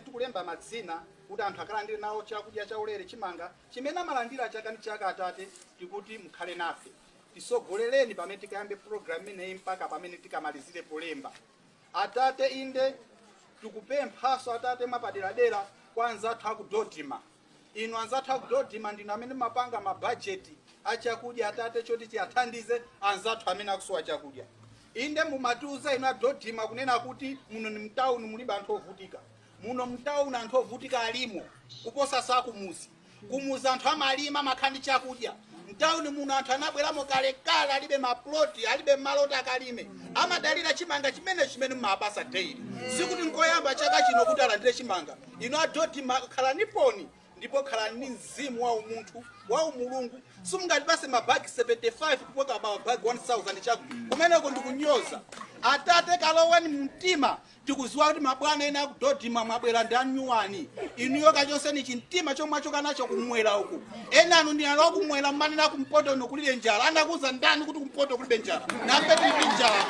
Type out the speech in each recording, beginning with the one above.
Tikulemba madzina kuti anthu akalandire nawo chakudya chaulere, chimanga chimene amalandira chaka ndi chaka. Atate, tikuti mukhale nafe, tisogolereni pamene tikayambe program imeneyi mpaka pamene tikamalizire polemba. Atate, inde, tikupemphaso Atate mwapaderadera kwa anzathu aku DoDMA. Inu anzathu aku DoDMA ndinu amene mapanga mabajeti achakudya, Atate, choti tiyathandize anzathu amene akusowa chakudya. Inde, mumatiuza inu a DoDMA kunena kuti muno ni mtawuni, mulibe anthu ovutika. Muno mtawuni anthu ovutika alimo kuposa sakumuzi. Kumuzi anthu amalima, amakhala ndi chakudya. Mtawuni muno anthu anabweramo kalekale, alibe maploti, alibe malo oti akalime, amadalira chimanga chimene chimene mumapasa daily. Sikuti nkoyamba chaka chino kuti alandire chimanga. Inu a DoDMA, khalani poni ndipo khalani ndi mzimu wa umunthu wa umulungu. Simungatipase mabagi 75 kupoka mabagi 1000 chaku kumeneko ndikunyoza. Atate, kaloweni mumtima. Tikuziwa kuti mabwana ena aku DoDMA mwabwera ndi anyuwani. Inuyo kachoseni chimtima chomwe achoka nacho kumwera uku. Ena anu ndi alo kumwera, mmanena kumpoto uno kulibe njala. Anakuza ndani kuti kumpoto kulibe njala? Nafe tili ndi njala.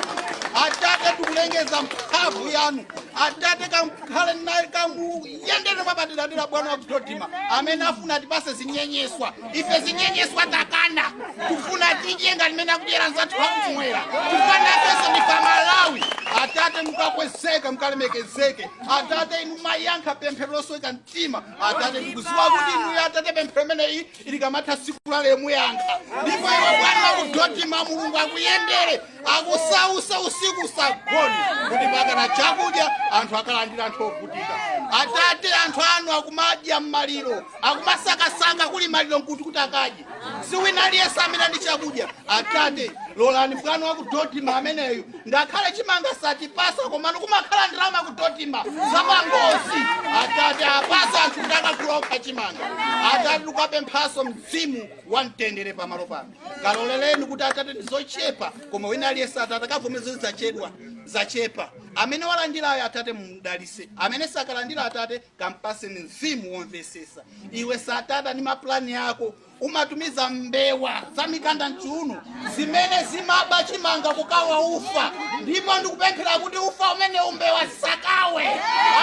Atate, tikulengeza mphamvu yanu. Atate, kamkhale naye, kamuyendere mwapaderadera bwana wa DoDMA amene afuna tipase zinyenyeswa. Ife zinyenyeswa takana, kufuna tidye ngati mmene akudyera nzathu akumwera, chifukwa nafenso ndife Malawi. Atate, mukakwezeke, mukalemekezeke. Atate, inu mayankha pemphero losweka mtima. Atate, ndikuziwa kuti inuyo Atate, pemphero imeneyi ilikamatha siku lale muyankha. Ndipo iwe bwana waku DoDMA, Mulungu akuyendere, akusausa usiku usagone kuti pakana chakudya anthu akalandira, anthu ovutika. Atate, anthu anu akumadya mmaliro, akumasakasaka kuli maliro nkuti kuti akadye. Si wina aliyense amene ali chakudya. Atate, lolani bwana wa ku DoDMA ameneyu, ngakhale chimanga satipasa, komano kumakhala ndalama ku DoDMA zapangozi. Atate, apasa anthu kuti akagula okha chimanga. Atate, tikapemphaso mzimu wa mtendere pamalo pano. Kaloleleni kuti Atate, ndi zochepa, koma wina aliyense, Atate, akavomereza zachedwa, zachepa. Amene walandirayo, Atate, mudalise. Amene sakalandira, Atate, kampaseni mzimu womvesesa. Iwe Satana ndi maplani yako umatumiza mbewa za mikanda mchiuno zimene zimaba chimanga kukawa ufa, ndipo ndikupemphera kuti ufa umene umbewa zisakawe,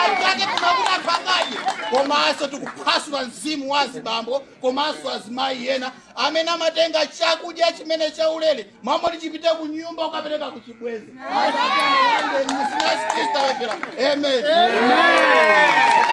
Atate, kumakuti anthu akadye. Komanso tikuphwasula mzimu wa azibambo komanso azimayi ena amene amatenga chakudya chimene chaulere, mamoti chipite ku nyumba, ukapereka ku chibwezi. Atate, amen. Amen.